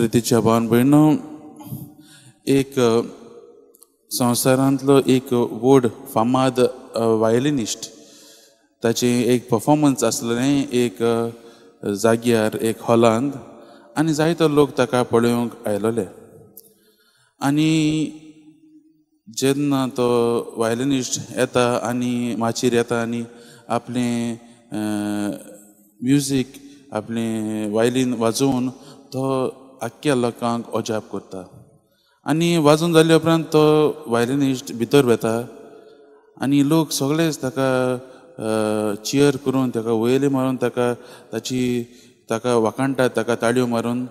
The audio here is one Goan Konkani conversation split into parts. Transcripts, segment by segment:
प्रितीच्या भावान भयणो, एक संवसारांतलो एक व्हड फामाद वायलिनिस्ट, ताचें एक परफॉर्मन्स आसलें एक जाग्यार, एक हॉलांत, आनी जायतो लोक ताका पळोवंक आयलोले. आनी जेन्ना तो वायलिनिस्ट येता आनी माचयेर येता आनी आपलें म्युजीक, आपलें वायलीन वाजोवन तो आख्ख्या लोकांक अजाप करता. आनी वाजोवन जाल्या उपरांत तो वायलिनिस्ट भितर वता आनी लोक सगळेच ताका चियर करून, ताका वयले मारून, ताका ताची ताका वाखाणटात, ताका ताळयो मारून.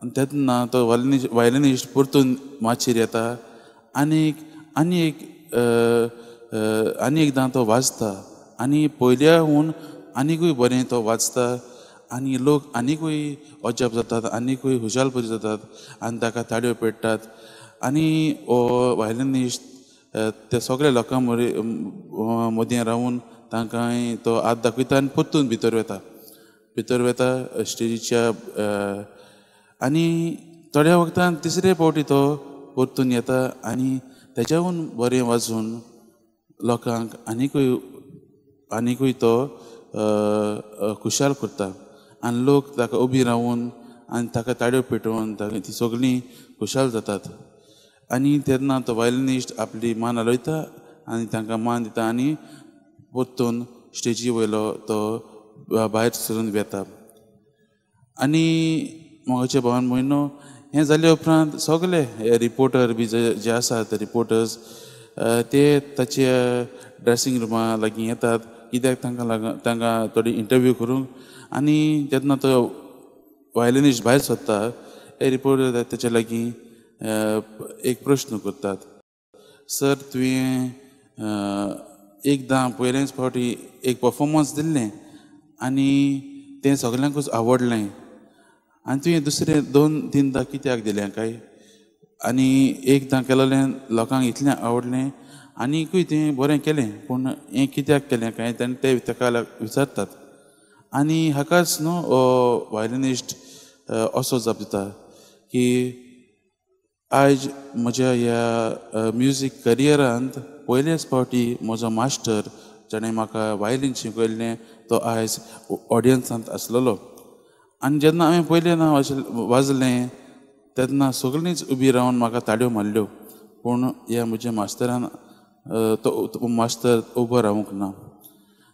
आनी तेन्ना तो वायलिनिस्ट परतून माचयेर येता आनी आनी एक आनी एकदां तो वाजता आनी पयल्याहून आनीकूय बरें तो वाजता आनी लोक आनीकूय अजाप जातात, आनीकूय खुशालपरी जातात आनी ताका ताळयो पेट्टात. आनी हो वायलिनिस्ट ते सगळे लोकां मदीं रावून तांकां तो हात दाखयता आनी परतून भितर वता, भितर वता स्टेजीच्या. आनी थोड्या वखदान तिसरे फावटी तो परतून येता आनी तेच्याहून बरें वाजून लोकांक आनीकूय आनीकूय तो खुशाल करता आनी लोक ताका उबी रावून आनी ताका ताळयो पेटोवन ताका ती सगळीं खुशाल जातात. आनी तेन्ना तो वायलिनिस्ट आपली मान हालयता आनी तांकां मान दिता आनी परतून स्टेजी वयलो तो भायर सरून वता. आनी मोगाचे भावान भयणो, हें जाल्या उपरांत सगळे हे रिपोर्टर बी जे आसात रिपोर्टर्स ते ताच्या ड्रेसिंग रुमा लागीं येतात, कित्याक तांकां लागून तांकां थोडी इंटरव्यू करूंक. आनी जेन्ना तो वायलिनिस्ट भायर सरता हे रिपोर्टर ताच्या लागीं एक प्रश्न करतात, सर तुवें एकदां पयलेच फावटी एक परफॉर्मन्स दिल्लें आनी तें सगल्यांकूच आवडलें आनी तुवें दुसरें दोन तिनदां कित्याक दिलें काय? आनी एकदां केलें लोकांक इतलें आवडलें आनीकूय तुवें बरें केलें, पूण हें कित्याक केलें काय? तेन्ना ते ताका विचारतात. आनी हाकाच न्हू हो वायलिनिस्ट असो जाप दिता की आयज म्हज्या ह्या म्युजीक करियरांत पयलेच फावटी म्हजो मास्टर जाणें म्हाका वायलीन शिकयल्लें तो आयज ऑडियन्सांत आसलेलो. आनी जेन्ना हांवें पयलें ना वाजलें तेन्ना सगळींच उबी रावन म्हाका ताळयो मारल्यो, पूण ह्या म्हज्या मास्तरान तो मास्तर उबो रावूंक ना.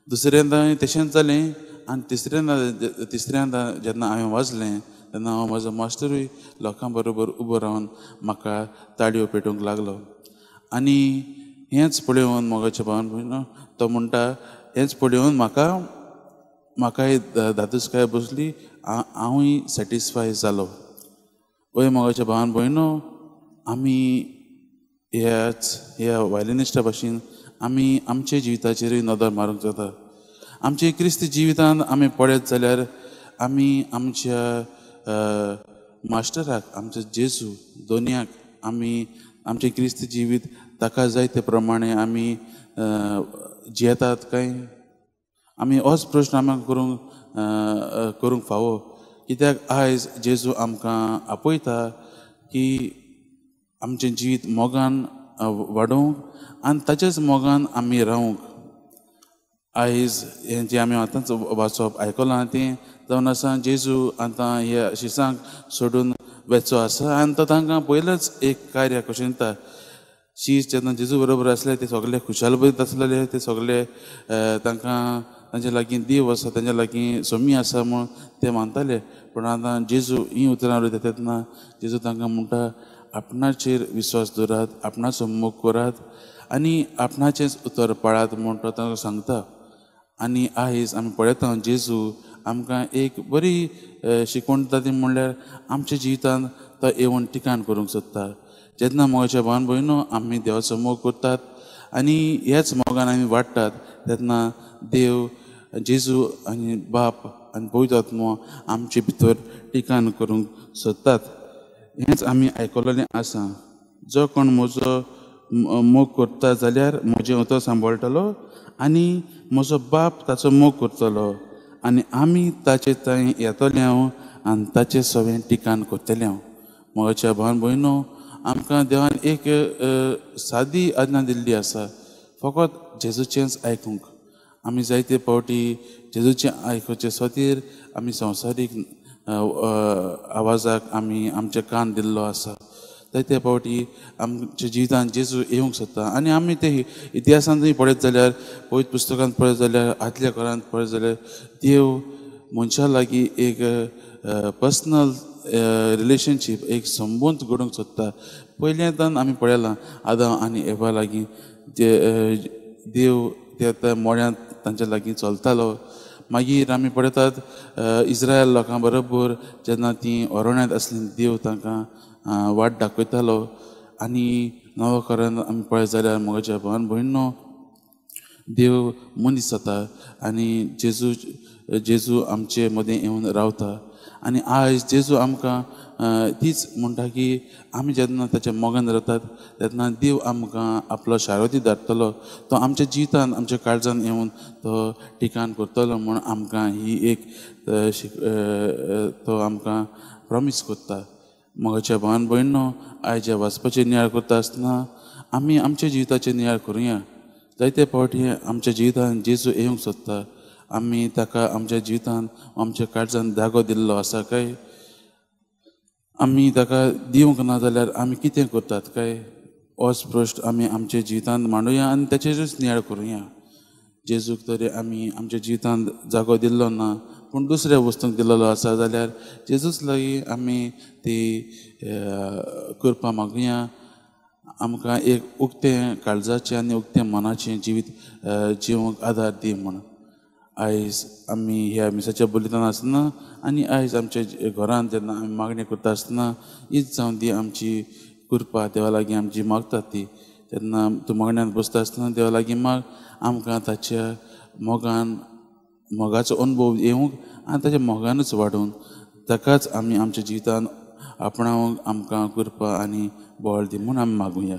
दुसऱ्यांदा तशेंच जालें आनी तिसऱ्यांदा जेन्ना हांवें वाजलें तेन्ना हांव म्हजो मास्टरूय लोकां बरोबर उबो रावन म्हाका ताळयो पेटोवंक लागलो. आनी हेंच पळोवन मोगाच्या भावान भयणो तो म्हणटा, हेंच पळोवन म्हाकाय धादोसकाय बसली, हांवूय सॅटिस्फाय जालो. वय मोगाच्या भावान भयणो, आमी ह्याच ह्या वायलिनिस्टा भाशेन आमी आमच्या जिविताचेरूय नदर मारूंक जाता. आमचे क्रिस्ती जिवितांत आमी पळयत जाल्यार आमी आमच्या मास्टराक, आमच्या जेजू दोनयाक आमी आमचें क्रिस्ती जिवीत ताका जाय ते प्रमाणे आमी जियेतात काय? आमी होच प्रश्न आमी करूंक फावो, कित्याक आयज जेजू आमकां आपयता की आमचें जिवीत मोगान वाडोवंक आनी ताच्याच मोगान आमी रावूंक. आयज हें जें आमी आतांच वाचप आयकलां तें जावन आसा, जेजू आतां ह्या शिसांक सोडून वेचो आसा आनी तो तांकां पयलेच एक कार्य कशें दिता. शीस जेन्ना जेजू बरोबर आसले ते सगळे खुशालभरीत आसलेले, ते सगळे तांकां तांचे लागीं देव आसा, तांच्या लागीं सोमी आसा म्हूण ते मानताले. पूण आतां जेजू हीं उतरां उलयता तेन्ना जेजू तांकां म्हणटा, आपणाचेर विस्वास दवरात, आपणाचो मोग करात आनी आपणाचेंच उतर पाळात म्हूण तो तांकां सांगता. आनी आयज आमी पळयता जेजू आमकां एक बरी शिकवण दिता, ती म्हणल्यार आमच्या जिवितांत तो येवन ठिकाण करूंक सोदता. जेन्ना मोगाच्या भावान भयणो आमी देवाचो मोग करतात आनी ह्याच मोगान आमी वाडटात तेन्ना देव जेजू आनी बाप आनी पवित्र आत्मो आमचे भितर ठिकाण करूंक सोदतात. हेंच आमी आयकलेलें आसा, जो कोण म्हजो मोग करता जाल्यार म्हजें उतर सांबाळटलो आनी म्हजो बाप ताचो मोग करतलो आनी आमी ताचे थंय येतले हांव आनी ताचें सगळें ठिकाण करतले हांव. मोगाच्या भावन भयणो, आमकां देवान एक सादी आज्ञा दिल्ली आसा, फकत जेजूचेंच आयकूंक। आमी जायते फावटी जेजूचें आयकुचे खातीर आमी संवसारीक आवाजाक आमी आमचे कान दिल्लो आसा। जायते फावटी आमच्या जिवितांत जेजू येवंक सोदता आनी आमी ते इतिहासांतूय पळयत जाल्यार, पवित्र पुस्तकांत पळयत जाल्यार, आदल्या घरांत पळयत जाल्यार देव मनशा लागीं एक पर्सनल रिलेशनशीप, एक संबंद घडोवंक सोदता। पयल्यांतान आमी पळयलां आदाम आनी एवा लागीं देव ते मोड्यांत तांच्या लागीं चलतालो। मागीर आमी पळयतात इस्रायल लोकां बरोबर जेन्ना ती अरण्यांत आसली देव तांकां वाट दाखयतालो। आनी नवो करान आमी पळयत जाल्यार म्हज्या भावन भयणो, देव मनीस जाता आनी जेजू आमचे मदें येवन रावता। आनी आयज जेजू आमकां तीच म्हणटा की आमी जेन्ना ताच्या मोगान रावतात तेन्ना देव आमकां आपलो शारवती धाडटलो, तो आमच्या जिवितान आमच्या काळजान येवन तो ठिकाण करतलो म्हूण आमकां ही एक तो आमकां प्रॉमीस करता। मोगाच्या भावन भयणो, आयज ह्या वाचपाचेर नियाळ करता आसतना आमी आमच्या जिविताचेर नियाळ करुया। जायते फावटी आमच्या जिवितान जेजू येवंक सोदता, आमी ताका आमच्या जिवितान आमच्या काळजान जागो दिल्लो आसा काय? आमी ताका दिवंक ना जाल्यार आमी कितें करतात काय? होच प्रश्न आमी आमच्या जिवितांत मांडुया आनी ताचेरूच नियाळ करुया। जेजूक तरी आमी आमच्या जिवितांत जागो दिल्लो ना, पूण दुसऱ्या वस्तूंक दिल्लो आसा जाल्यार जेजूच लागीं आमी ती कृपा मागुया। आमकां एक उक्तें काळजाचें आनी उक्तें मनाचें जिवीत जिवंक आदार दी म्हूण आयज आमी ह्या मिसाच्या बोलितान आसतना आनी आयज आमच्या घरांत जेन्ना आमी मागणी करता आसतना हीच जावन ती आमची कृपा देवा लागीं आमची मागतात ती। तेन्ना तूं मागण्यांत बसता आसतना देवा लागीं माग, आमकां ताच्या मोगान मोगाचो अनुभव येवंक आनी ताच्या मोगानूच वाडून ताकाच आमी आमच्या जिवितान आपणावंक आमकां कृपा आनी बळ दी म्हूण आमी मागुया।